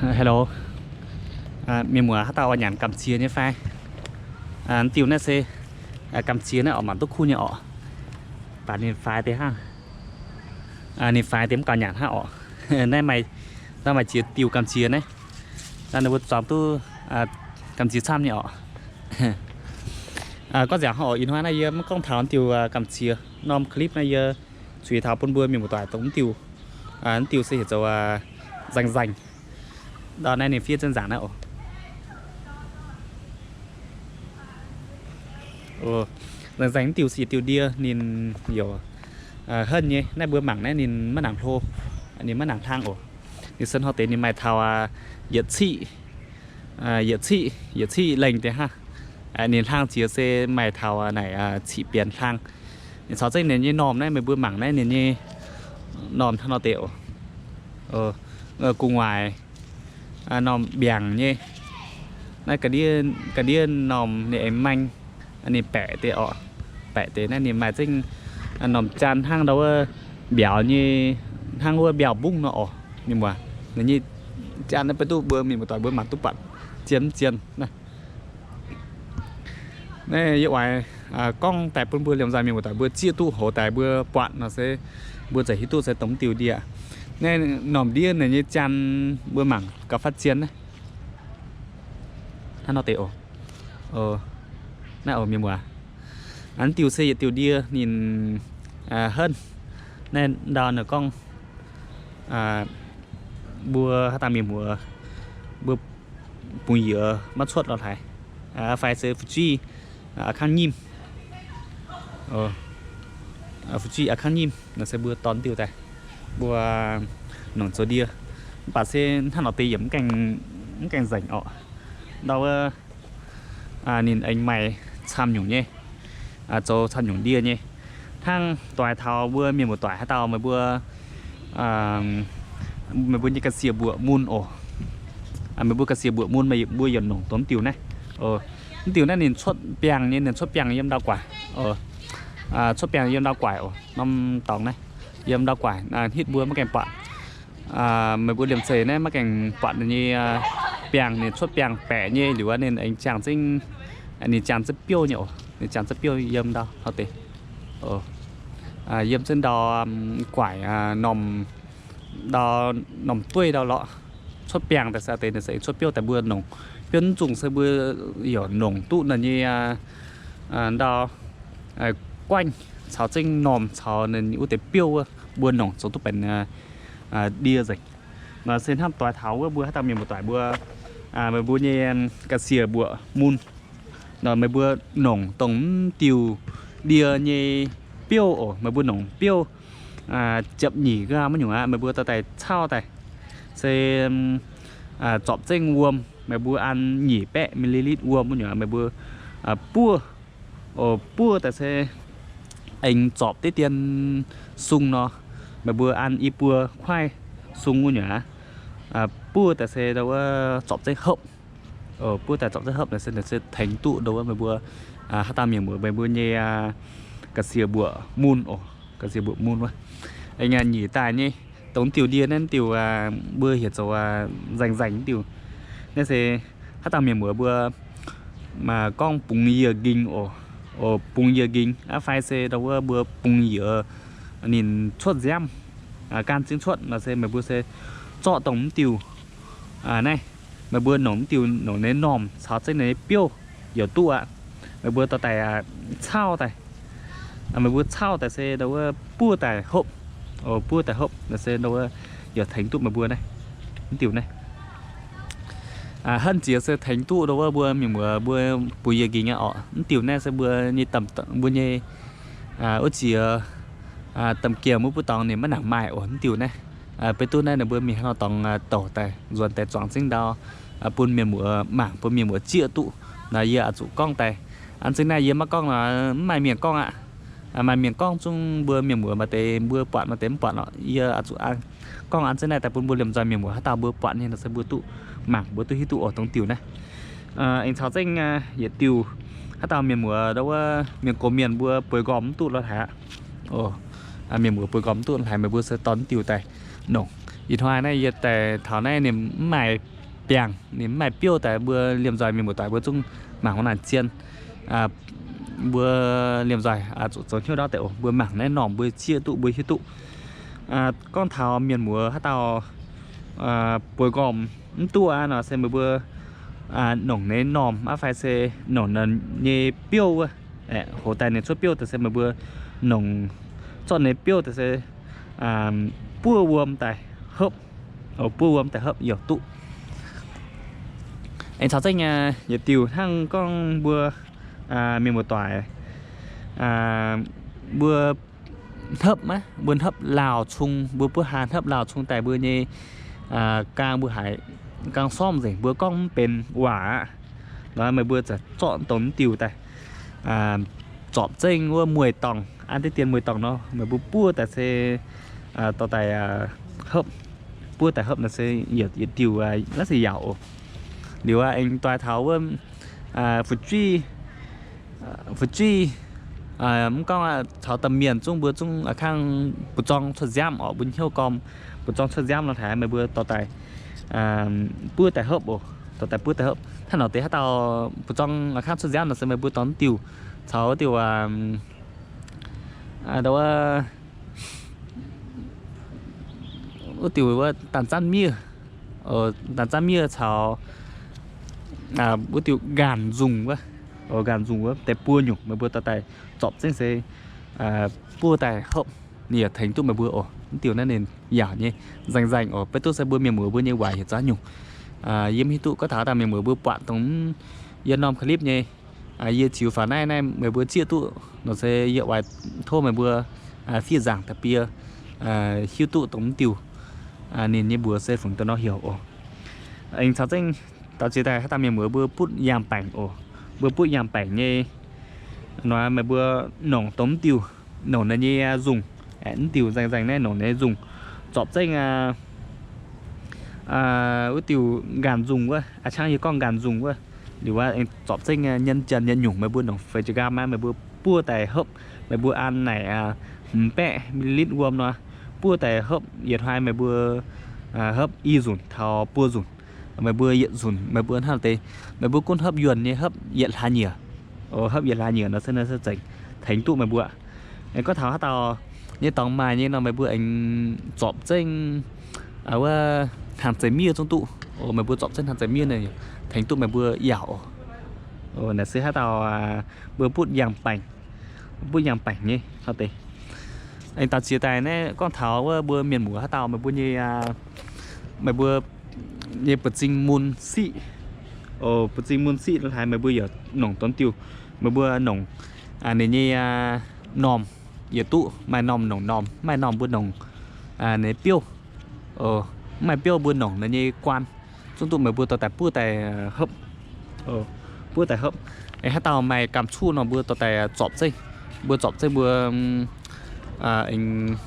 Hello, mienh muoz, haaix dauh oix nyanc gamh ziex nyei fai? Diuh naaiv se gamh ziex naaiv oc, mangc duqv kuv nyei oc. Baac ninh faix deix hnangv, ninh faix deix mv gaux nyanc hnangv oc. Naaiv maaih, maaih ziex diuh gamh ziex naaiv. Naaiv ninh mbuo zuangx duqv gamh ziex camv nyei oc. Gorngv nzangc hnangv oc, ih hnoi naaiv yie maiv gorngv taux diuh gamh ziex norm clip naaiv, yie zuqc taux bun mbuo mienh muoz-doic dongh mv diuh, mv diuh se heuc zoux nzaengc nzaengc. Ndau naaiv ninh fiev zengc nzaangc naaiv oc. Nzaengc nzaengc mv diuh se yietc diuh ndie, ninh youc henv nyei. Naaiv mbuo mangc naaiv ninh maiv nangc hlo, ninh maiv nangc hlang oc. Ninh se hnoi deix ninh maaih taux yietc ciqv, yietc ciqv, yietc ciqv lengh deix hnangv. Ninh hlang jiex se maaih taux naaic ciqv bienx hlang. Ninh caux zengv ninh nyei normh naaiv, meih mbuo mangc naaiv ninh nyei normh hnangv nor deix oc. Gu'nguaaic normh mbiaangc nyei. Naaiv ga'ndiev normh ninh aengx maeng, ninh baeqc deix oc. Baeqc deix naaiv ninh maaih zengv normh jaan hnangv ndau wuov mbiauz nyei, hnangv wuov mbiauz mbungv nor oc. Mienh muoz, ninh nyei jaan naaiv beiv duqv mbuo mienh muoz-doic mbuo mangc duqv buatc zien mv zien naaiv. Naaiv yie oix gorngv daaih bun mbuo liemh nzaih mienh muoz-doic mbuo zieqv duqv hoz daaih mbuo buatc nor se mbuo ziouc hiuv duqv se dongh mv diuh ndie. Naaiv normh ndiev ninh nyei jaan mbuo mangc gauh fatv zien naaiv. Hnangv nor deix oc. Naaiv oc mienh muoz, mv diuh se yietc diuh ndie ninh henv. Naaiv ndau ninh gorngv mbuo haaix dauh mienh muoz mbuo bungx-yiec maiv cuotv lorz haaix, fai se fu'jueiv a'kangv nyimv, fu'jueiv a'kangv nyimv nor se mbuo dorh diuh daaih mbuo nongc zoux ndie. Mv baac se hnangv nor deix yaac mv gaengh nzengc oc. Ndau wuov ninh aengx maaih camv nyungc nyei, zoux camv nyungc ndie nyei. Hnangv doix taux mbuo mienh muoz-doic haaix dauh meih mbuo, meih mbuo nyei ga'sie mbuoqc mun oc. Meih mbuo ga'sie mbuoqc mun meih mbuo yaac nongc dongh mv diuh naaiv. Mv diuh naaiv ninh cuotv biangh nyei, ninh cuotv biangh yiem ndau guaaic. Cuotv biangh yiem ndau guaaic oc. Norm dorngx naaiv yiem ndau guaaic, hitv mbuo maiv gaengh buatc. Meih mbuo liemh zeih naaiv maiv gaengh buatc ninh nyei biangh, ninh cuotv biangh baeqc nyei liuz ninh aengx jangx zengv, ninh jangx zengv biouv nyei oc. Ninh jangx zengv biouv yiem ndau hnoi deix, yiem zengv ndau guaaic, normh, ndau normh dueiv ndau lorqc. Cuotv biangh daaih se deix ninh se cuotv biouv daaih mbuo nongc. Biouv mv zungh se mbuo yaac nongc duqv ninh nyei ndau guaengv caux zengv normh caux ninh wuov deix biouv wuov mbuo nongc zoux duqv benx ndie nzengc. Nor se hnamv doix taux wuov mbuo haaix dauh mienh muoz-doic mbuo, meih mbuo nyei ga'sie mbuoqc mun, nor meih mbuo nongc dongh mv diuh ndie nyei biouv oc. Meih mbuo nongc biouv ziepc nyeic gram wuov nyungc aqv, meih mbuo dorh daaih cauv daaih se zorpc zengv wuom, meih mbuo an nyic baeqv milliliter wuom wuov nyungc aqv, meih mbuo buov, buov daaih se aengx zorpc diqv dien sung nor, meih mbuo an i buo kuaaiv sung wuov nyungc aqv, buov daaih se ndau wuov zorpc zengv hopv. Buov daaih zorpc zengv hopv naaic se, se tengx duqv ndau wuov meih mbuo haaix dauh mienh muoz meih mbuo nyei ga'sie mbuoqc mun oc. Ga'sie mbuoqc mun wuov, aengx nyic daaih nyei. Dongh diuh ndie naaiv diuh mbuo heuc zoux nzaengc nzaengc diuh. Naaiv se haaix dauh mienh muoz mbuo gorngv bungx yie nqingx oc. Bungx yie nqingx aqv fai se ndau wuov mbuo bungx yie ninh cuotv nziaamv, gan zingv cuotv nor se meih mbuo se zorqv dongh mv diuh naaiv, meih mbuo nongc mv diuh nongc ninh normh caux zengv ninh biouv yaac duqv aqv. Meih mbuo dorh daaih cauv daaih, meih mbuo cauv daaih se ndau wuov buov daaih hopv. Buov daaih hopv naaiv se ndau wuov yaac tengx duqv meih mbuo naaiv, mv diuh naaiv. Henv jiex se tengx duqv ndau wuov mbuo mienh muoz mbuo bungx yie nqingx aqv oc. Mv diuh naaiv se mbuo nyei, mbuo nyei wuov jiex domh giemh wuov buov dorngx ninh maiv nangc maaih oc. Mv diuh naaiv beiv duqv naaiv ninh mbuo mingh haaix nor dorngx douc daaih nzuonx daaih zuangx zengv ndau bun mienh muoz mangc, bun mienh muoz zieqv duqv. Naaiv yie oix zuqc gorngv daaih. An zengv naaiv yie maiv gorngv nor mv maaih mienh gorngv aqv. Maaih mienh gorngv zungv mbuo mienh muoz maaih deix mbuo buatc maaih deix mv buatc oc. Yie oix zuqc gorngv an zengv naaiv daaih bun mbuo liemh nzoih mienh muoz haaix dauh mbuo buatc nyei nor se mbuo duqv mangc mbuo duqv hiuv duqv oc dongh diuh naaiv. Aengx caux zengv yietc diuh haaix dauh mienh muoz ndau wuov mienh gox mienh mbuo bueix nqormh mv duqv lorz haaix aqv. Mienh muoz bueix nqormh mv duqv lorz haaix meih mbuo se dorh mv diuh daaih nongc. Ih hnoi naaiv yie daaih taux naaiv ninh mv maaih biangh, ninh mv maaih biouv daaih, mbuo liemh nzoih mienh muoz-doic mbuo zungv mangc wuov naaic zien. Mbuo liemh nzoih zuqc zoux hnyouv ndortv deix oc. Mbuo mangc naaiv normh mbuo zieqv duqv, mbuo hiuv duqv. Gorngv taux mienh muoz haaix dauh bueix nqormh mv duqv aqv nor se meih mbuo nongc ninh normh aqv fai se nongc ninh nyei biouv wuov, hoz daaih ninh cuotv biouv daaih se meih mbuo nongc zorqv ninh biouv daaih se buov wuom daaih hopv, buov wuom daaih hopv yaac duqv. Aengx caux zengv yietc diuh hnangv gorngv mbuo mienh muoz-doic, mbuo hnopv, mbuo hnopv laauh cung, mbuo buov haa hnopv laauh cung daaih mbuo nyei gaang mbuo haiz gaang sormv nzengc, mbuo gorngv mv benx waac aqv. Nor meih mbuo ziouc zorqv dongh mv diuh daaih zorpc zengv wuov mueiz-dorngh, an deix dien mueiz-dorngh nor meih mbuo buov daaih se dorh daaih hopv, buov daaih hopv nor se yietc diuh naaiv se yaauc oc. Liuz aengx doix taux wuov fu'jueiv, fu'jueiv, mv gorngv taux domh mienh zungv mbuo zungv a'kangv buoz-zorng cuotv nziaamv oc, mbuo hnyouv gormx buoz-zorng cuotv nziaamv nor haaix meih mbuo dorh daaih buov daaih hopv oc, dorh daaih buov daaih hopv. Hnangv nor deix haaix dauh buoz-zorng a'kangv cuotv nziaamv nor se meih mbuo dorh mv diuh caux wuov diuh, wuov diuh wuov daanh zanv miev, daanh zanv miev caux wuov diuh nqaanc nzungh wuov, nqaanc nzungh wuov deix buo nyungc meih mbuo dorh daaih zorpc zengv se buov daaih hopv, ninh yaac tengx duqv meih mbuo oc. Mv diuh naaiv ninh yaauc nyei, nzaeng nzaeng oc. Beiv duqv se mbuo mienh muoz mbuo nyei waaic heuc za'nyungc. Yie mv hiuv duqv gorngv taux haaix dauh mienh muoz mbuo buatc dongh yie norm clip nyei, yie ziux faaux naaiv naaiv meih mbuo zieqv duqv nor se yie oix tov meih mbuo fiev nzaangc da'bie hiuv duqv dongh mv diuh ninh nyei mbuox se fungc dongh nor heuc oc. Aengx caux zengv daux ziex daaih haaix dauh mienh muoz mbuo butv yangh baengc oc. Mbuo butv yangh baengc nyei nor meih mbuo nongc dongh mv diuh, nongc ninh nyei nzungh, mv diuh nzaeng nzaeng naaiv nongc ninh nyei nzungh, zorpc zengv wuov diuh nqaanc nzungh wuov, a'ciangv yie gorngv nqaanc nzungh wuov. Liuz aengx zorpc zengv nyei janx nyei nyungc meih mbuo nongc feix jiez nqaam meih mbuo buov daaih hopv, meih mbuo an naaic hmz baeqv millilitr wuom nor, buov daaih hopv yietc hnoi meih mbuo hopv i nzunc taux buo nzunc, meih mbuo yietc nzunc meih mbuo hnangv deix, meih mbuo gunv hopv yuonh nyei hopv yietc hlaax nyieqc. Hopv yietc hlaax nyieqc nor se nor se zengc tengx duqv meih mbuo. Gorngv taux haaix dauh nyei dorngx maaih nyei nor meih mbuo aengx zorpc zengv wuov hnaangx zeiv miev zungv duqv. Meih mbuo zorpc zengv hnaangx zeiv miev naaic tengx duqv meih mbuo yaauc. Naaic se haaix dauh mbuo butv yangh baengc, butv yangh baengc nyei hnangv deix. Aengx daux ziex daaih naaiv gorngv taux wuov mbuo mienh muoz haaix dauh meih mbuo nyei, meih mbuo nyei buoz-zing mun siqv, buoz-zing mun siqv la'haaix meih mbuo yaac nongc dongh diuh, meih mbuo nongc ninh nyei normh yietc duqv, maaih normh nongc normh, maaih normh mbuo nongc ninh biouv, mv maaih biouv mbuo nongc ninh nyei guaan, zungv duqv meih mbuo dorh daaih buov daaih hopv, buov daaih hopv. Aengx haaix dauh maaih gamh cuv nor mbuo dorh daaih zorpc zengv, mbuo zorpc zengv mbuo aengx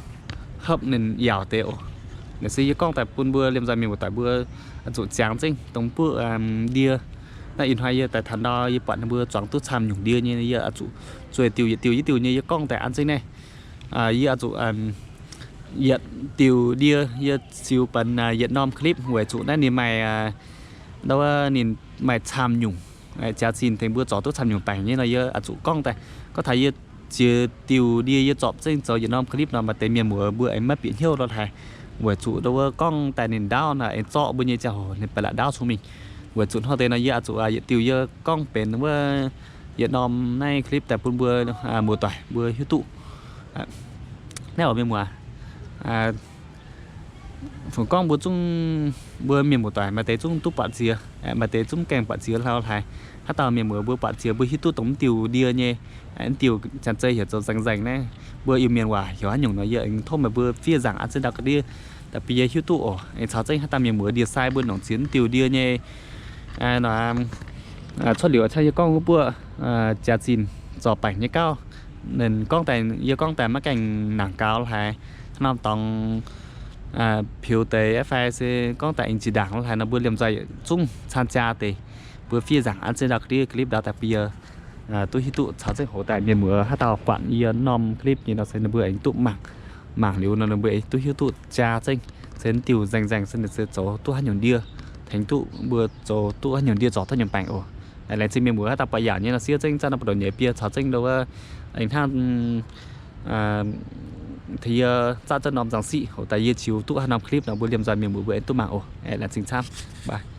hopv ninh yaauc deix oc. Naaic se yie gorngv daaih bun mbuo liemh nzoih mienh muoz-doic mbuo zuqc ziangx zengv dongh buov ndie. Naaiv ih hnoi yie daaih taux ndau yie buatc ninh mbuo zuangx duqv camv nyungc ndie nyei, yie zuqc zueiz diuh yietc diuh yietc diuh nyei yie gorngv daaih an zengv naaiv. Yie zuqc yietc diuh ndie yie ziux benx yietc norm clip weic zuqc naaiv ninh maaih, ninh maaih camv nyungc, jaax zinh tengx mbuo zorc duqv camv nyungc baengc nyei nor yie zuqc gorngv daaih. Gorngv taux yie ziex diuh ndie yie zorpc zengv zoux yietc norm clip nor maaih deix mienh muoz mbuo aengx maiv bieqc hnyouv lo haaix, weic zuqc ndo wuov gorngv daaih ninh ndaauv nor aengx zorqv mbuo nyei ziangh hoc ninh ba'laqc ndaauv cong-mengh. Weic zuqc hnangv deix nor yie zuqc yietc diuh yie gorngv benx wuov yietc norm naaiv clip daaih bun mbuo muoz-doic mbuo hiuv duqv. Naaiv oc mienh muoz, fungc gorngv mbuo zungv, mbuo mienh muoz-doic maaih deix zungv duqv buatc ziex, maaih deix zungv gaengh buatc ziex hlauv haaix. Haaix dauh mienh muoz mbuo buatc ziex mbuo hiuv duqv dongh mv diuh ndie nyei, mv diuh janx-zei heuc zoux nzaeng nzaeng naaiv, mbuo Iu-Mienh waac heuc haaix nyungc nor yie aengx tov meih mbuo fiev nzaangc an zengv ndau ga'ndiev da'bie yie hiuv duqv oc. Aengx caux zengv haaix dauh mienh muoz ndie-sai mbuo nongc ziex mv diuh ndie nyei nor, cuotv liuz aqv yie gorngv wuov buoqv jaax zinh zorc baengc nyei gauv. Ninh gorngv daaih yie gorngv daaih maiv gaengh nangc gaux lo haaix, haaix norm dorngx piux deix fai se gorngv daaih aengx zinh ndaangc lo haaix nor mbuo liemh nzoih zungv caan jaa deix, mbuo fiev nzaangc an zengv ndau ga'ndiev clip ndau daaih bun yie duqv hiuv duqv caux zengv hoz daaih mienh muoz haaix dauh buatc yie norm clip nyei nor se ninh mbuo aengx duqv mangc, mangc liuz nor ninh mbuo aengx duqv hiuv duqv jaa zengv. se diuh nzaengc nzaengc se ninh se zoux duqv haaix nyungc ndie, tengx duqv mbuo zoux duqv haaix nyungc ndie zorc duqv nyungc baengc oc. Laengz zingh mienh muoz haaix dauh buatc yaac nyei nor siev zengv zaqv nor buatc ndoqc nyei biei caux zengv ndo wuov, aengx hnangv tengx yie zaqv zengv norm nzangc siqv hoc daaih yie ziux duqv haaix norm clip nor mbuo liemh nzoih mienh muoz mbuo aengx duqv mangc oc. Laengz zingh camv, bye.